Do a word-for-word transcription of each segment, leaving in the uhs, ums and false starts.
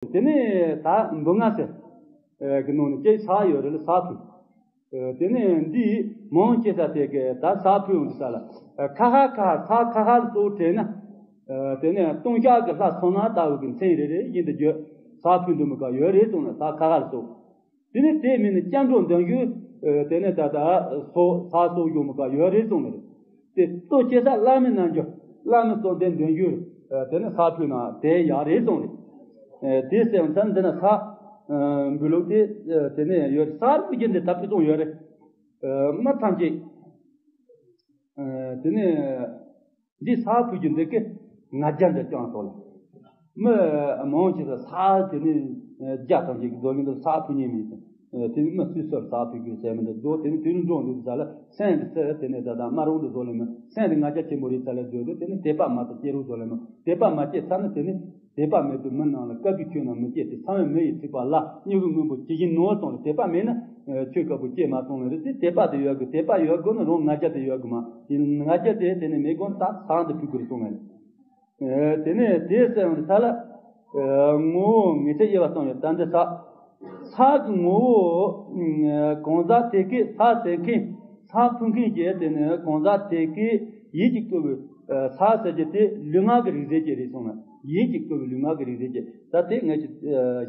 དེ་ནས་ད་འབུ་ང་ཟེར་གི་ནང་ནས་ཅིག་ས་ཡོད་རེད་ལ་ས་ཕུད། དེ་ནས་འདི་མང་ཆེ་ས་དེ་གི་ད་ས་ཕུད་འོང་དུས་ས་ལ་ཁ་ཧ་ཁ་ས་ཁ་ཧ་ལ་གཙོ་བོ་དྲན་ན། དེ་ནས་ལྟུང་བཤགས་ཀྱི་ལྷ་ཚོགས་ནང་ལྟ་བུ་གི་མཚན་རེ་རེ་བཞིན་དུ་བརྗོད། ས་ཕུད་འདི་མི་ག་ཡོད་རེད་གསུངས་ན་ས་ཁ་ཧ་ལ་གཙོ། དེ་ནས་དེ་མིན་ནི་སྐྱབས་འགྲོ་འདོན་རྒྱུ། དེ་ནས་ད་ལྟ་སོ་ས་སོ་གཞུང་མི་ག་ཡོད་རེད་གསུངས་ནས་རེད། དེ་གཙོ་ཆེ་ས་བླ་མའི་རྣལ་འབྱོར་བླ་མའི་གསོལ་འདེབས་འདོན་རྒྱུ། དེ་ནས་ས་ཕུད་ན་དེ་ཡག་རེད་གསུངས་རེད། དེ་སེམས་ཚན་འདི་ན་ས་འབུལ་ལུགས་དེ་དེ་ནས་ཡོད་རེད། ས་རུ་རྒྱུ་འདི་ད་ཕུད་སོང་ཡོད་རེད། མི་ཐམས་ཅད་དེ་ནས། འདི་ས་ཕུད་རྒྱུ་འདི་གི་ང་རྒྱལ་འདི་བཅངས་སོང་ལ། མི་མང་ཆེ་ས་ས་དེ་ནི་རྒྱ་ཐམས་ཅད་ཀྱི་རྡོ་ལིང་དུ་ས་ཕུད་ཉེ་མིན་ཟེར། དེ་ནི་མི་སུས་སོར་ས་ཕུད་རྒྱུ་ཟེར་མི་འདི་རྡོ་དེ་ནི་དུས་ནི་འགྲོ་འདུག་ས་ལ་སེམས་ཀྱི་སེ་དེ་ནི་ད་ལྟ་དམར་རོང་དུ་བཟོ་ལེ་མི་སེམས་དེ་ང་རྒྱལ་ཆེན་པོ་རེད་ས་ལ་བཟོས་དུས་དེ་ནི་དད་པ་མ་དང་སྐྱེ་རུ་བཟོ་ལེ་མི་དད་པ་མ་སྐྱེ་ས་ནི་དེ་ནི་དད་པ་མེད་པའི་མི་རྣམས་ལ་དཀའ་སྡུག་ཁྱོད་རྣམས་མི་སྐྱེ་སྟེ། ཚངས་པའི་མི་ཡི་ཐིགས་པ་ལ་སྨྱུ་གུ་སྔོན་པོ་ཇི་བཞིན་ནོར་གསུངས་ལ་དད་པ་མེད་ན་ཆོས་དཀར་པོ་སྐྱེ་མ་གཏོང་ལ་རེད་དེ་དད་པ་དེ་ཡོད་དགོས། དད་པ་ཡོད་དགོས་ན་རང་ང་རྒྱལ་དེ་ཡོད་དགོས་མ། དེ་ང་རྒྱལ་དེ་དེ་ནི་མེད་དགོས་ན་ད་ས་འདི་ཕུལ་དགོས་རེད་གསུངས་ནས། དེ་ནས་དེ་སེམས་ས་ལ་ངོ་བོ་ངེས་ཚད་དབྱེ་བ་གསུམ་ཡོད། ད་འདི་ས་ས་གི་ངོ་བོ་གང་ཟག་དེ་ཀའི་ས་ཟེར་མཁན་ས་ཕུལ་མཁན་གྱི་དེ་ནི་གང་ཟག་དེ་ཀའི་ཡིད་ཀྱིས་བསྐུལ་བའི་ས་ཟེར་རྒྱུ་དེ་ལུས་ངག་གི་རིགས་ཟེར་གྱི་རེད་གསུངས་ན། ཡིད་ཀྱིས་བསྐུལ་བའི་ལུས་ངག་གི་རིགས་ཟེར་གྱི་ད་དེ་ངས་ཀྱི་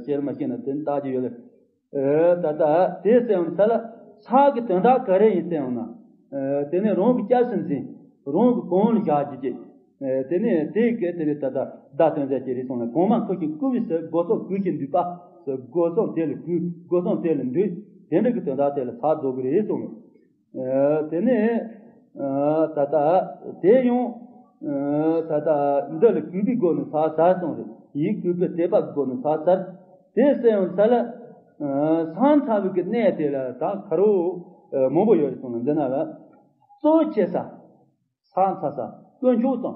ཤེས་མ་ཤེས་ན་དེ་ལྟ་རྒྱུ་ཡོད་ལ། ད་ལྟ་དེ་སེམས་ས་ལ་ས་གི་དོན་དག་ག་རེ་ཡིན་སེམས་ན། དེ་ནི་རང་གི་སྐྱབས་སུ་འཛིན། རང་གི་གོང་ལ་བཞག་རྒྱུ་གྱི། དེ་ནས་དེའི་སྐད་དེ་ནས་ད་ལྟ་བརྡ་སྟོན་མཛད་ཀྱི་རེད་གསུངས་ནས་གོང་མ་འཁོར་ཞིང་བསྐུལ་བའི་ཚེ་སྒོ་གསུམ་གུས་ཤིང་འདུད་པ། སྒོ་གསུམ་དེ་ལ་གུས། སྒོ་གསུམ་དེ་ལ་འདུད། དེ་འདྲ་གི་དོན་དག་དེ་ལ་ས་རྫོགས་ཀྱི་རེད་གསུངས་ནས། དེ་ནས་ད་ལྟ་དེ་ཡང་ད་ལྟ་འདི་ལ་གུས་པའི་སྒོ་ནས་ས་ཟེར་གསུངས་རེད། ཡིད་གུས་པའི་དད་པ་སྒོ་ནས་ས་ཟེར། དེ་སེམས་ས་ལ་ས་མཚམས་ཀྱི་གནས་དེ་ལ་ད་ཁ་རོ་མང་པོ་ཡོད་རེད་གསུངས་ནས་འདི་ན་ལ་གཙོ་ཆེ་ས། ས་མཚམས་ས་དཀོན་མཆོག་གསུམ།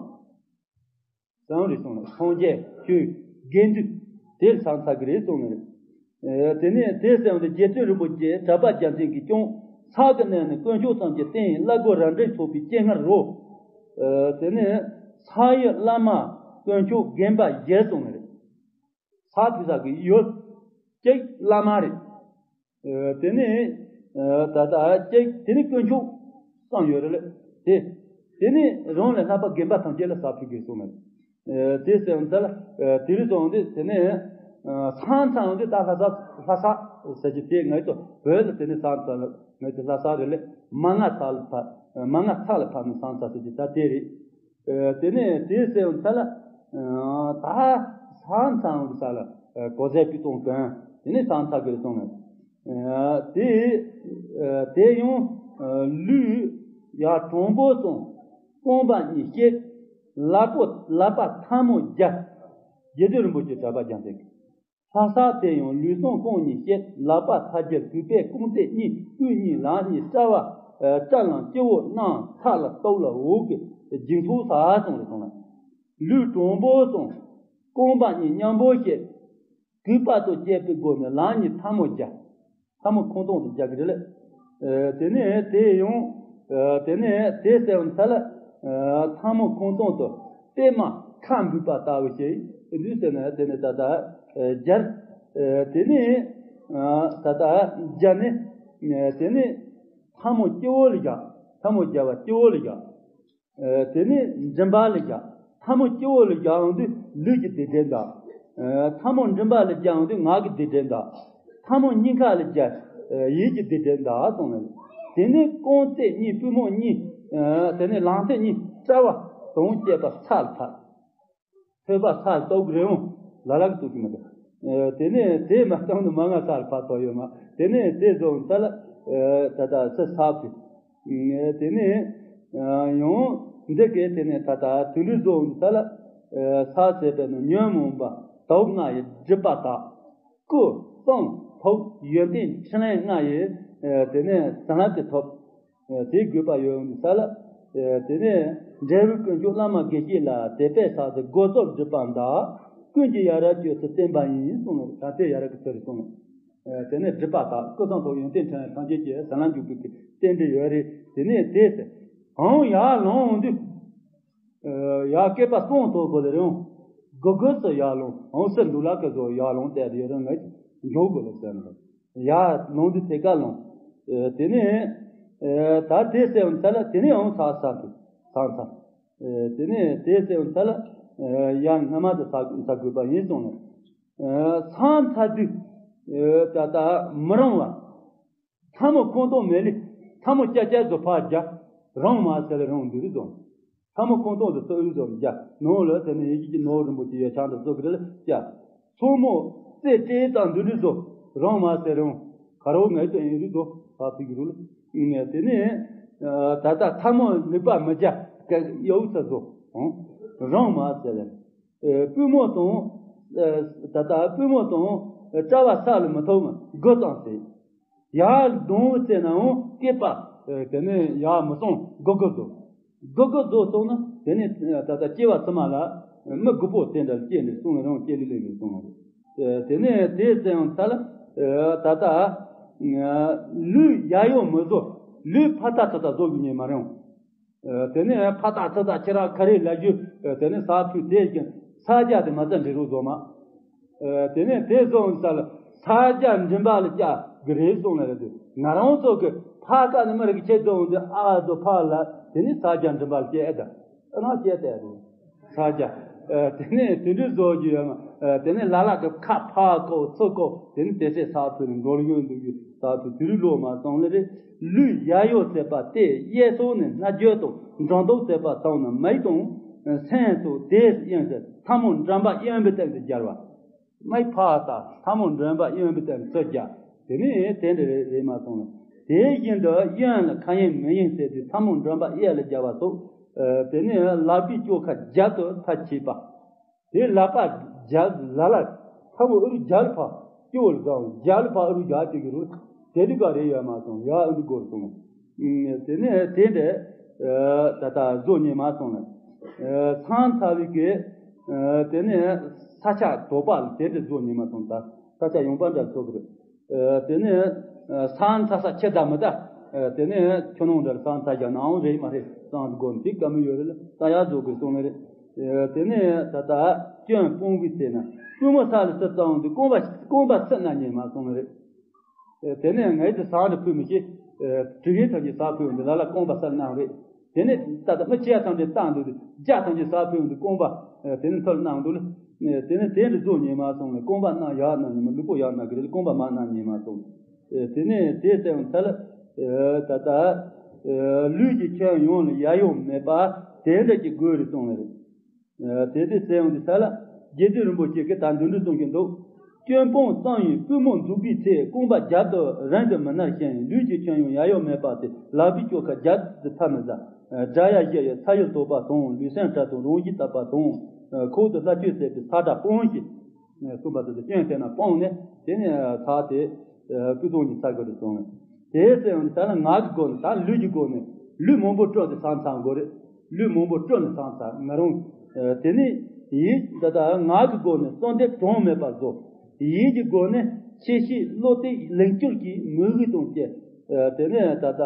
གསུམ་རེད་གསུངས་ནས་སངས་རྒྱས་ཆོས་དགེ་འདུན་དེ་ས་མཚམས་ཀྱི་རེད་གསུངས་ནས་རེད། དེ་ནས་དེ་སེམས་ལ་རྗེ་བཙུན་རིན་པོ་ཆེ་གྲགས་པ་རྒྱལ་མཚན་གྱིས་ཀྱང་ས་གི་གནས་ནི་དཀོན་མཆོག་གསུམ་གྱི་རྟེན་ཡིན། བླ་གོས་རབ་འབྲིང་ཚོགས་པའི་སྤྱན་སྔར་རོ། དེ་ནས་ས་ཡི་བླ་མ་དཀོན་མཆོག་རྒན་པ་བཞི་གསུངས་ནས་རེད། ས་ཕུལ་ས་གི་ཡོད། གཅིག་བླ་མ་རེད། དེ་ནས་ད་ལྟ་གཅིག་དེ་ནས་དཀོན་མཆོག་གསུམ་ཡོད་རེད་ལ། དེ་དེ་ནས་རང་ལས་ལྷག་པ་རྒན་པ་ཐམས་ཅད་ལ་ས་ཕུལ་དགོས་གསུངས་ནས། དེ་ཟེར་བ་ད་ལ་དེ་རིང་སོང་དུས་དེ་ནས་ས་མཚམས་དེ་ད་ལྷ་ས་ལྷ་ས་ཟེར་གྱི་དེ་ངའི་ཚོ་བོད་ལ་དེ་ནས་ས་མཚམས་ལ་ངའི་ཚོ་ལྷ་ས་རེད་ལ། མ་ང་ས་ལ་ཕ་མ་ང་ས་ལ་ཕ་ནི་ས་མཚམས་ཟེར་གྱི་ད་དེ་རེད། དེ་ནས་དེ་ཟེར་བ་ད་ལ་ད་ས་མཚམས་ས་ལ་གོ་ཟས་ཕུད་གཏོང་དོན་དེ་ནས་ས་མཚམས་ཀྱི་རེད་གསུངས་ནས། དེ་དེ་ཡང་ལུས་ཡ་དྲང་པོ་གསུམ། རྐང་པ་གཉིས་བཤེད། ལག་པོ་ལག་པ་ཐལ་མོ་སྦྱར། རྗེ་བཙུན་རིན་པོ་ཆེ་གྲགས་པ་རྒྱལ་མཚན་གྱིས། ལྷ་ས་དེ་ཡང་ལུས་ཟུངས་རྐང་གཉིས་བཤེད། ལག་པ་ཐལ་སྦྱར་གུས་པས་རྐང་རྩེ་གཉིས། སྐུ་གཉིས་ལག་གཉིས་སྐྲ་བ་སྐྲ་ལངས་སྤྱི་བོ་གནམ་ཐ་ལ་སྟོབས་ལ་འོག་གི་འཇིགས་ཚོགས་ས་གསུངས་རེད་གསུངས་ལ། ལུས་དྲང་པོ་གསུམ། རྐང་པ་གཉིས་མཉམ་པོ་བཤེད། གུས་པ་དང་བཅས་པའི་སྒོ་ནས་ལག་གཉིས་ཐལ་མོ་སྦྱར། ཐལ་མོ་ཁོང་སྟོང་དུ་སྦྱར་གྱི་རེད་ལ། དེ་ནས་དེ་ཡང་དེ་ནས་དེ་ཟེར་བ་ས་ལ་ཐལ་མོ་ཁོང་སྟོང་དུ་པད་མ་ཁ་འབུད་པ་ལྟ་བུ་ཞིག་འདུག་ཟེར་ནས་དེ་ནས་ད་ལྟ་སྦྱར། དེ་ནས་ད་ལྟ་སྦྱར་ནས་དེ་ནས་ཐལ་མོ་སྤྱི་བོ་ལ་བཞག་ཐལ་མོ་སྦྱར་བ་སྤྱི་བོ་ལ་བཞག་དེ་ནས་མགྲིན་པ་ལ་བཞག་ཐལ་མོ་སྤྱི་བོ་ལ་བཞག་ཡོང་དུས་ལུས་ཀྱི་སྡིག་སྒྲིབ་འདག་ཐལ་མོ་མགྲིན་པ་ལ་བཞག་ཡོང་དུས་ངག་གི་སྡིག་སྒྲིབ་འདག་ཐལ་མོ་སྙིང་ཁ་ལ་བཞག་ཡིད་ཀྱི་སྡིག་སྒྲིབ་འདག་གསུངས་ནས། དེ་ནས་རྐང་རྩེ་གཉིས་པུས་མོ་གཉིས། དེ་ནས་ལག་མཐིལ་གཉིས་སྐྲ་བ་དང་བཅས་པ་ས་ལ་ཕབ། ཐོད་པ་ས་ལ་གཏུགས་རེད་འོང་ལ་ལ་གི་གཏུགས་ཀྱི་མི་འདུག་དེ་ནས་དེ་མ་གཏོགས་ནི་མ་ང་ས་ལ་ཕབ་ཐོག་ཡོད་མ། དེ་ནས་དེ་བཟོ་ས་ལ་ད་ལྟ་ས་ས་ཕུལ། དེ་ནས་ཡང་འདི་གའི་དེ་ནས་ད་ལྟ་དུད་འགྲོའི་བཟོ་ས་ལ་ས་ཟེར་པས་ནི་ཉོན་མོངས་པ་དུག་ལྔ་ཡི་སྒྲིབ་པ་དག་སྐུ་གསུང་ཐུགས་ཡོན་ཏན་ཕྲིན་ལས་ལྔ་ཡི་དེ་ནས་བྱིན་རླབས་ཀྱི་ཐོབ། དེའི་དགོས་པ་ཡོད་ས་ལ། དེ་ནས་འབྲས་བུ་དཀོན་མཆོག་བླ་མ་དགེ་བཤེས་ལ་དད་པས་བསགས་ཏེ་སྒོ་རྩུབ་སྒྲིབ་པ་འདག་ཀུན་གྱི་ཡ་རབས་སྤྱོད་ཚུལ་བསྟན་པ་ཡིན་གསུངས་ནས་ད་ལྟའི་ཡ་རབས་ཀྱི་ཚུལ་རེད་གསུངས། དེ་ནས་སྒྲིབ་པ་དག་སྐུ་གསུང་ཐུགས་ཡོན་ཏན་ཕྲིན་ལས་ཐམས་ཅད་ཀྱི་ཟབ་ལམ་འཇུག་པའི་རྟེན་འབྲེལ་ཡོད་རེད། དེ་ནས་དེ་ཟེར་གང་ཡར་ལངས་འོང་དུས། ཡར་བསྐལ་པ་གསུམ་ཐོག་གོ་ལ་རེད་འོང་། སྒུག་སྒུག་སུ་ཡར་ལོངས། འོང་ཟེར་འདུག་ལ་ཁ་སོ་ཡར་ལོངས་བསྡད་དེ་ཡོད་རུང་ང་འགྱོ་དགོས་ལ་ཟེར་ནས། ཡར་ལོངས་དུས་ཐད་ཀར་ལོངས། ཨེ་དེ་ནས་ཨེ་ད་དེ་ཟེར་བ་ཚ་ལ་དེ་ནས་འོང་ས་ས་དུ་ས་ཚ། ཨེ་དེ་ནས་དེ་ཟེར་བ་ཚ་ལ་ཨེ་ཡར་སྔ་མ་དུ་ས་ས་དགོས་པ་ཡིན་གསུངས་ནས། ཨེ་ས་ཚ་དུས་ཨེ་ད་ལྟ་མི་རུང་བ། ཐལ་མོ་ཁོང་སྟོང་མེད་ལེ། ཐལ་མོ་སྐྱ་སྐྱ་བཟོ་ཕར་རྒྱ། རང་མ་ཟེར་ལེ་རང་འདུག་རི་བཟོ། ཐལ་མོ་ཁོང་སྟོང་དུ་སོ་ཨུ་བཟོ་རྒྱ། ནོར་ལ་དེ་ནས་ཡེ་ཤེས་ཀྱི་ནོར་རིན་པོ་ཆེ་ཡོད་ཆང་དུ་བཟོ་གི་རེད་ལ་སྐྱ། མཚོ་མོ་རྩེ་སྤྲེལ་དང་འདུག་རི་བཟོ། རང་མ་ཟེར་རང་། ཁ་རོག་ངའི་སྟོན་ཡིན་རི་བཟོ། ཕ་ཕི་གི་རུ་ལ། དེ་ནས་ད་ལྟ་ཐལ་མོ་ལུག་པ་མི་རྒྱ། ཡའུ་ཚ་བཟོ། རང་མ་ཟེར་ལེ། ཨེ་པུས་མོ་དང་། ཨེ་ད་ལྟ་པུས་མོ་དང་ཨེ་སྐྲ་བ་ས་ལ་མི་ཐོགས་མ་དགུ་ཙམ་ཟེར། ཡར་གདོང་བཙལ་ནའང་སྐེད་པ། ཨེ་དེ་ནས་ཡར་མི་སོང་དགུ་དགུ་བཟོ། དགུ་དགུ་བཟོ་སོང་ན་དེ་ནས་ད་ལྟ་སྐྱེ་བ་ཕྱི་མ་ལ་མི་དགུ་པོ་དེ་འདྲ་སྐྱེས་ནས་སོང་རང་སྐྱེ་ལི་ལི་ནས་སོང་བ་རེད། ཨེ་དེ་ནས་དེ་ཙམ་ད་ལ་ཨེ་ད་ལྟ་ལུས་ཡ་ཡོ་མི་བཟོ། ལུས་ཕ་ཏ་ཚ་ཏ་བཟོ་དགོས་ཉེ་མ་རེད། ཨ་དེ་ནས་ཕ་ཏ་ཚ་ཏ་ཁྱེད་རང་ག་རེ་ལབ་རྒྱུ། ཨ་དེ་ནས་ས་ཕུད་དེ་བཞིན་ས་རྒྱ་དེ་མ་ཚད་འབྲི་རོགས་བཟོ་མ། ཨ་དེ་ནས་དེ་བཟོ་ས་ལ་ས་རྒྱ་མགྲིན་པ་ལ་སྐྱ་གི་རེད་གསུངས་ལ་རེད་དུ། ང་རང་ཚོ་གི་ཕ་ཀ་ནི་མི་རིགས་ཁྱེད་བཟོ་འོང་དུས་ཨ་བཟོ་ཕ་ལ་དེ་ནས་ས་རྒྱ་མགྲིན་པ་ལ་སྐྱ་ཨེ་ད་ཨ་ན་སྐྱ་དེ་རེད། ས་རྒྱ། ཨ་དེ་ནས་དེ་འདྲའི་བཟོ་རྒྱུ་ཡོད་མ། ཨ་དེ་ནས་ལ་ལ་གི་ཁ་ཕ་ཀོ་ཚུ་ཀོ་དེ་ནས་དེ་སྲས་ས་ཕུད་ནས་འགྲོ་ལ་ཡོད་འདུག་རྒྱུ་ས་ཕུད་དེ་རིགས་ལོ་མ་སོང་ལེ་རེད། ལུས་ཡ་ཡོ་ཟེར་པ་སྟེ་གཡས་ཕྱོགས་ནས་སྣ་བརྒྱད་དང་འགྲོ་འདུག་ཟེར་པ་དང་ནི་མིག་དང་སེན་སོགས་དེ་གཡོན་ཟེར་ཐལ་མོ་སྦྲམ་པ་གཡོན་པའི་སྟེང་དུ་སྦྱར་བ། མིག་ཕ་ཏ་ཐལ་མོ་སྦྲམ་པ་གཡོན་པའི་སྟེང་དུ་སྦྱར། དེ་ནས་དེ་འདྲ་རེ་རེ་མ་སོང་ལ། དེ་བཞིན་དུ་གཡོན་ལ་ཁ་གཡོན་མིག་གཡོན་ཟེར་དུས་ཐལ་མོ་སྦྲམ་པ་གཡས་ལ་སྦྱར་བ་སོགས། དེ་ནས་ལག་པའི་ལྕོག་ཁ་བརྒྱད་དུ་མཐའ་ཕྱེད་པ། དེ་ལག་པ་བརྒྱ་ལ་ལ་ཐབ་ཨུ་རུ་བརྒྱ་ལ་ཕ་སྐྱོ་བར་བཟང་བརྒྱ་ལ་ཕ་ཨུ་རུ་བརྒྱ་དེ་གི་རུ་དེ་དུ་ག་རེ་ཡོད་མ་སོང་ཡ་ཨུ་རུ་སྒོར་སོང་། དེ་ནས་དེ་འདྲ་ད་ལྟ་བཟོ་ཉེ་མ་སོང་ལ། ཚང་ཚ་བའི་གི་དེ་ནས་ས་ཆ་དོག་པ་ལ་དེ་འདྲ་བཟོ་ཉེ་མ་སོང་ད་ས་ཆ་ཡོང་པ་འདྲ་ཚོ་གི་རུ། དེ་ནས་ས་མཚར་ས་ཁྱེད་ད་མི་ད། དེ་ནས་ཁྱོད་ནང་འདྲ་ས་མཚར་རྒྱ་ནའང་རེད་མ་རེད་སང་དགོན་དེ་བཀའ་མི་ཡོད་རེད་ལ་ད་ཡག་བཟོ་དགོས་སོང་ནི་རེད། དེ་ནས་ད་ལྟ་སྐྱོན་སྤོང་བའི་ཚེ་ན་པུས་མོ་ས་ལ་སི་བཏང་དུས་རྐང་པ་རྐང་པ་སི་ན་ཉེ་མ་སོང་ནི་རེད། དེ་ནས་ངས་དེ་ས་འདྲ་ཕུད་མི་ཤེས། དྲི་ཡིན་ཐམས་ཅད་ས་ཕུད་འདི་ལ་ལ་རྐང་པ་སི་ན་རེད། དེ་ནས་ད་ལྟ་མི་ཆེ་ཐམས་ཅད་བཏང་འདུག་རྒྱ་ཐམས་ཅད་ས་ཕུད་འདུག་རྐང་པ། དེ་ནས་ཐོར་གནང་འདུག་ལ། དེ་ནས་དེ་འདྲ་བཟོ་ཉེ་མ་སོང་ལ་རྐང་པ་གནང་ཡག་གནང་ཉེ་མ་ལུས་པོ་ཡག་གནང་གི་རེད་རྐང་པ་མ་གནང་ཉེ་མ་སོང་། དེ་ནས་དེ་ལྟ་བུ་ཚ་ལ། ད་ལྟ་ལུས་ཀྱི་ཁྱོན་ཡོངས་ལ་ཡ་ཡོ་མེད་པ་དེ་འདྲ་གྱི་དགོས་རེད་གསུངས་ལ་རེད། དེ་དེ་ཟེར་ཡོང་དུས་ས་ལ་རྗེ་བཙུན་རིན་པོ་ཆེ་གིས་ད་འདི་འདྲ་གསུང་གི་འདུག་སྐྱོན་སྤོང་གསང་བའི་པུས་མོ་འཛུགས་པའི་ཚེ་རྐང་པ་བརྒྱད་དུ་རིང་དུ་མི་ནར་ཞིང་ལུས་ཀྱི་ཁྱོན་ཡོངས་ཡ་ཡོ་མེད་པ་སྟེ་ལག་པའི་ལྕོག་ཁ་བརྒྱད་དུ་མཐའ་མི་ཟ། དགྲ་ཡ་བཞི་ཡི་ས་ཡི་དོག་པ་དང་ལུས་སེམས་དྲག་དང་རང་བཞིན་དག་པ་དང་། ཁོག་ཏུ་ལྷ་ཆོས་ཟེར་བའི་ས་དགྲ་སྤོང་ཞིང་། གསུངས་པ་དེ་ཚོ་སྐྱོན་བྱས་ན་སྤོང་ནས་དེ་ནས་ས་དེ་སྤུས་གཙང་གི་ས་དགོས་རེད་གསུངས། དེའི་ཚེ་ཡང་ད་ལ་ངག་གི་སྒོ་ནས་ད་ལུས་ཀྱི་སྒོ་ནས་ལུས་མང་པོ་སྤྲོ་སྟེ་ས་མཚར་དགོས་རེད། ལུས་མང་པོ་སྤྲོ་ནས་ས་མཚར་ང་རང་། དེ་ནས་ཡིད་ད་ལྟ་ངག་གི་སྒོ་ནས་གསོལ་འདེབས་གྲངས་མེད་པ་བཟོ། ཡིད་ཀྱི་སྒོ་ནས་ཆེ་བཞེས་བློ་གཏད་ལིང་སྐྱུར་གྱི་མོས་གུས་དང་བཅས། དེ་ནས་ད་ལྟ་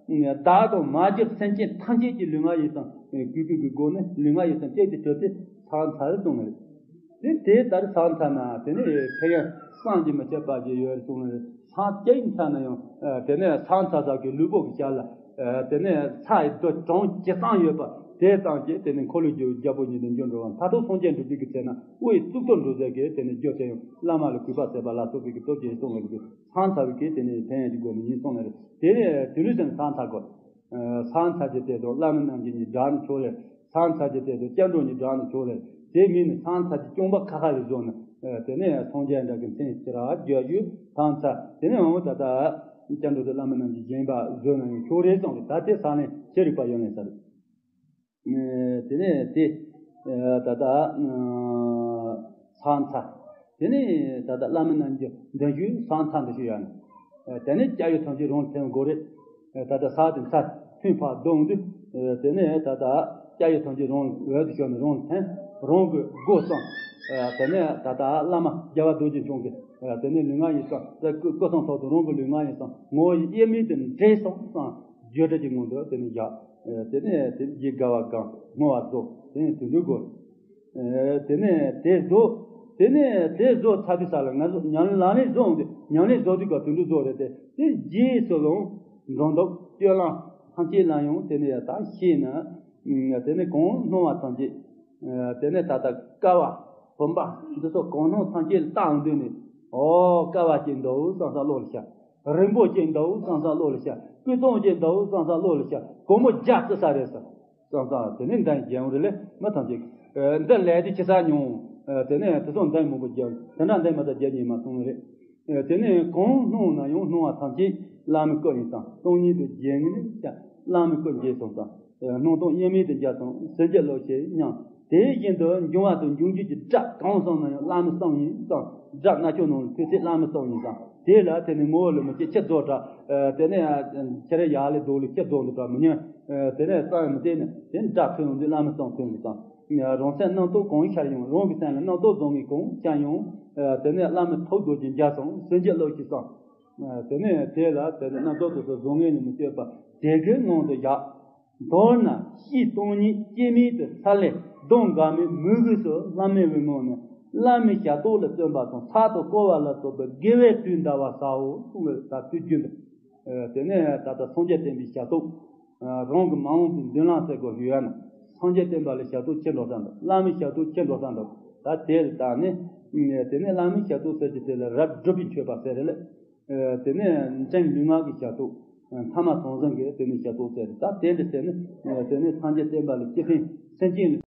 བདག་དང་མ་གྱུར་སེམས་ཅན་ཐམས་ཅད་ཀྱི་ལུས་ངག་ཡིད་གསུམ་གུས་པའི་གི་སྒོ་ནས་ལུས་ངག་ཡིད་གསུམ་གཅིག་ཏུ་གྱུར་ཏེ་ས་མཚར་གསུངས་ནས། དེ་དེ་ལྟར་ས་མཚར་ན་དེ་ནས་ཕན་ཡོན་བསམ་གྱིས་མི་ཁྱབ་པ་ཞིག་ཡོད་གསུངས་ནས་ས་སྐྱ་ཡི་མཚར་ན་ཡང་དེ་ནས་ས་མཚར་ས་གི་ལུས་པོ་གི་ཞར་ལ་དེ་ནས་ས་ཡི་རྡོ་གྲངས་ཇི་ཙམ་ཡོད་པ་དེ་ཙམ་གྱིས་དེ་ནས་འཁོར་ལོས་སྒྱུར་རྒྱལ་པོ་ཉིད་དུ་འགྱུར་འགྲོ་བ་མཐར་ཐུག་སངས་རྒྱས་འགྲུབ་པའི་གི་ཚེ་ན་དབུའི་གཙུག་ཏོར་འགྲོ་ཟེར་གི་དེ་ནས་རྒྱུ་དེ་ཡང་བླ་མ་ལ་གུས་པ་བྱེད་པ་ལ་སོགས་པའི་གི་སྟོབས་ཀྱིས་གསུངས་པའི་གི་ས་མཚར་བའི་གི་དེ་ནས་ཕན་ཡོན་གྱི་སྒོ་ནས་ཡིན་གསུངས་ནས་དེ་ནས་དེ་ལུས་ཟེར་ན་ས་མཚར་དགོས། ས་མཚར་གྱི་དེ་དང་བླ་མ་རྣམས་ཀྱི་ཉིད་སྒྲ་ནི་ཆོག་ལེ། ས་མཚར་གྱི་དེ་དང་སྐྱབས་འགྲོ་ཉིད་སྒྲ་ནི་ཆོག་ལེ། དེ་མིན་ནི་ས་མཚར་གྱི་རྐྱང་པ་ཁ་ཁ་རེ་བཟོ་ནི། དེ་ནས་སངས་རྒྱས་འདྲ་གི་མཚན་ཅི་ར་བརྗོད་རྒྱུ་ས་མཚར། དེ་ནས་འོང་ད་ལྟ་སྐྱབས་འགྲོ་དང་བླ་མ་རྣམས་ཀྱི་བཞེངས་པ་བཟོས་ན་ཡང་ཆོག་རེད་གསུངས་ཏེ་ད་དེ་ས་ལན་ཤེས་རིག་པ་ཡོན་ལེན་ས་རེད། དེ་ནས་དེ་ད་ལྟ་ས་མཚར། དེ་ནས་ད་ལྟ་བླ་མ་རྣམས་ཀྱི་མདུན་ཞུ་ས་མཚར་འདི་ཞུ་ཡ་ནི། དེ་ནས་སྐྱབས་ཡུལ་ཐམས་ཅད་རང་ལ་འཐེན་དགོས་རེད། ད་ལྟ་ས་དེ་མཚར་ཐུན་ཕར་བསྡོམས་དུས། དེ་ནས་ད་ལྟ་སྐྱབས་ཡུལ་ཐམས་ཅད་རང་འོད་དུ་ཤོར་ནས་རང་ལ་འཐེན། རང་གི་སྒོ་གསུམ། དེ་ནས་ད་ལྟ་བླ་མ་རྒྱལ་བ་རྡོ་རྗེ་འཆང་གི། དེ་ནས་ལུས་ངག་ཡིད་གསུམ་སྐུ་གསུང་ཐོག་ཏུ་རང་གི་ལུས་ངག་ཡིད་གསུམ་ངོ་བོ་དབྱེར་མེད་དུ་འདྲེས་སོང་ཙང་བརྗོད་བྲལ་གྱི་ངང་དུ་དེ་ནས་བཞག་དེ་ནས་དེ་རྗེས་དགའ་བ་གང་བསྔོ་བ་རྫོགས་དེ་ནས་དུས་འགྲོའི་སྒོ། དེ་ནས་དེ་བཟོ། དེ་ནས་དེ་བཟོ་ཚར་དུས་ས་ལ་ང་ཚོ་ཉམས་ལེན་བཟོ་འོང་དུས་ཉམས་ལེན་བཟོ་དུས་སྐབས་དུད་འགྲོ་བཟོ་རེད་དེ། དེ་རྗེས་སུ་ལོང་འགྲོ་འདུག་སྤྱོད་ལམ་ཐམས་ཅད་ལ་ཡང་དེ་ནས་ཡང་དག་ཤེས་ན། དེ་ནས་གང་སྣང་བ་ཐམས་ཅད། དེ་ནས་ད་ལྟ་ཀ་བ་བུམ་པ་འདི་ཚོ་གང་སྣང་ཐམས་ཅད་ལ་བལྟ་འོང་དུས་ནས། ཨོ་ཀ་བ་ཅིག་འདུག་བསམ་བསམ་བློ་ལ་ཤར། རིང་པོ་ཅིག་འདུག་བསམ་བསམ་བློ་ལ་ཤར། སྤུས་གཙང་ཅིག་འདུག་བསམ་བསམ་བློ་ལ་ཤར། གོང་མོ་རྒྱ་རྩི་ས་རེད་ཟེར། བསམ་བསམ་དེ་ནས་འདི་རྒྱལ་ཡོང་རེད་ལེ། མི་ཐམས་ཅད་འདི་ལས་དེ་ཅི་ས་མྱོང་། དེ་ནས་དེ་ཚོ་འདི་མང་པོ་རྒྱལ། དེ་འདྲ་འདི་མ་ད་རྒྱལ་ཉིན་མ་སོང་རེད། དེ་ནས་གང་སྣང་ན་ཡང་སྣང་བ་ཐམས་ཅད་བླ་མའི་སྐུ་ཡིན་ཙང་སྟོང་ཉིད་དུ་རྒྱལ་ངེས་ནས་ཀྱང་བླ་མའི་སྐུ་མཇལ་སོང་ཙང་། སྣང་སྟོང་དབྱེར་མེད་དུ་མཇལ་སོང་། སེམས་ཅན་བློ་ཆེས་མཉམ། དེ་བཞིན་དུ་འབྱུང་བ་དང་འབྱུང་འགྱུར་གྱི་སྒྲ་གང་བསམ་ན་ཡང་བླ་མའི་གསུང་ཡིན་ཙང་། སྒྲ་རྣ་ཅོག་ནང་ལ་ཐོས་ཚད་བླ་མའི་གསུང་ཡིན་ཙང་། དེ་ལ་དེ་ནས་ངོ་བོ་ལ་མི་སྐྱེ་ཁྱི་རྫོགས་འདྲ། དེ་ནས་ཁྱི་རེ་ཡག་ལས་ལྡོག་ལས་ཁྱི་རྫོགས་འདུག་འདྲ་མི་ཉན། དེ་ནས་རྩ་བའི་མི་བལྟས་ནས་དེ་སྒྲ་ཐོས་ཡོང་དུས་བླ་མའི་གསུང་ཐོས་ཡོང་དུས་དང་། རང་སེམས་རྣམ་རྟོག་གང་ཤར་ཡང་། རང་གི་སེམས་ལ་རྣམ་རྟོག་བཟོ་ངེས་གང་ཤར་ཡང་། དེ་ནས་བླ་མའི་ཐུགས་རྡོ་རྗེ་འཇའ་ཚོན་སེམས་ཀྱི་བློ་ཞིག་སོང་། དེ་ནས་དེ་ལ་དེ་ནས་རྣམ་རྟོག་དེ་ཚོ་བཟོ་ངེས་ནས་མི་སྐྱོད་པ་དེ་གའི་ངང་དུ་བཞག། མདོར་ན་གཤིས་སྟོང་ཉིད་སྐྱེ་མེད་དུ་ཚར་ལས་གདོང་འགག་མེད་མོས་གུས་སུ་བླ་མའི་འོད་སྨོན་ནས་བླ་མའི་ཞབས་ཏོག་ལ་བརྩོན་པ་དང་ཕྲག་དོག་བསྐོར་བ་ལ་སོགས་པའི་དགེ་བའི་དུས་འདའ་བར་བྱའོ་གསུངས་པའི་ད་དུས་རྒྱུན་དུ། དེ་ནས་ད་ལྟ་སངས་རྒྱས་བསྟན་པའི་ཞབས་ཏོག་རང་གི་མ་འོངས་པའི་མདུན་ལམ་ཟེར་དགོས་ཞུ་ཡ་ན། སངས་རྒྱས་བསྟན་པ་ལ་ཞབས་ཏོག་ཅི་འགྲོ་ས་འདུག་བླ་མའི་ཞབས་ཏོག་ཅི་འགྲོ་ས་འདུག་ད་དེ་ལ་བལྟས་ནས། དེ་ནས་བླ་མའི་ཞབས་ཏོག་ཟེར་གྱི་དེ་ལ་རབ་སྒྲུབ་པའི་མཆོད་པ་ཟེར་རེད་ལ། དེ་ནས་འབྲིང་ལུས་ངག་གི་ཞབས་ཏོག་ཐ་མ་ཚང་ཚང་གི་དེ་ནས་ཞབས་ཏོག་ཟེར་རེད། ད་དེ་འདྲ་ཟེར་ནས། དེ་ནས་སངས་རྒྱས་བསྟན་པ་ལ་སྤྱི་ཕན་སེམས་ཅན་ལ།